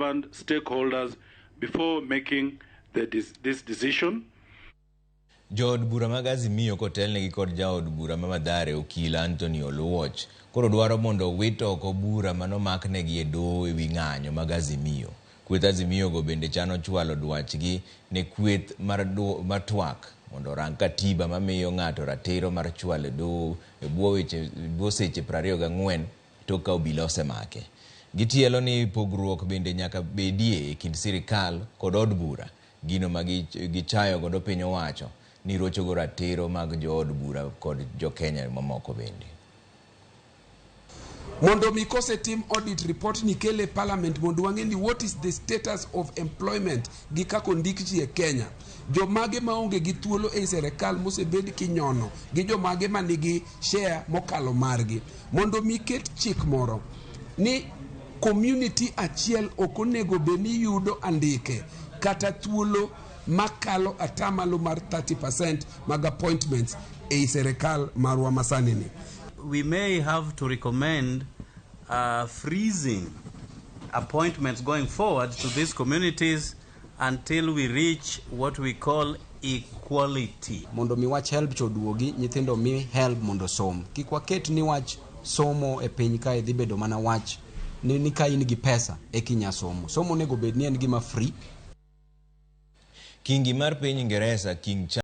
Relevant stakeholders before making this decision. Jood bura mag Azimio kotelnegi kod jaod bura ma Mathare, Okil Anthony Oluoch, koro dwaro mondo owit oko bura manomaknegi e doho ewi ng'anyo mag Azimio. Kweth Azimio go bende chano chwalo dwachgi ne kweth mar, mar twak mondo orang katiba mamiyo ng'ato ratiro mar chwalo e doho e bwo weche bwo seche 24 tok ka obila osemake. Gitielo ni pogruok bende nyaka bedie e kind sirikal kod od bura, gino ma gichayo godo piny owacho ni rochogo ratiro mag jood bura kod jokenya mamoko bende. Mondo mi kosetim audit report ni kele parliament mondo wang'e ni what is the status of employment gi kaka ondik ji e Kenya, jomage maonge gi thuolo ei serikal mosebed kinyono gi jomage manigi share mokalo margi, mondo mi ket chik moro ni community achiel ok onego bed ni yudo andike kata thuolo makalo atamalo mar 30% mag appointments ei serikal marwa masani ni. We may have to recommend freezing appointments going forward to these communities until we reach what we call equality. Mondo mi wach HELB cha oduogi, nyithindo mi HELB mondo osom. Kik waket ni wach somo e piny kae dhi bedo mana wach ni ka in gi pesa eka inya somo. Somo onego bed ni en gima free. Kingi mar piny Ingeresa, King.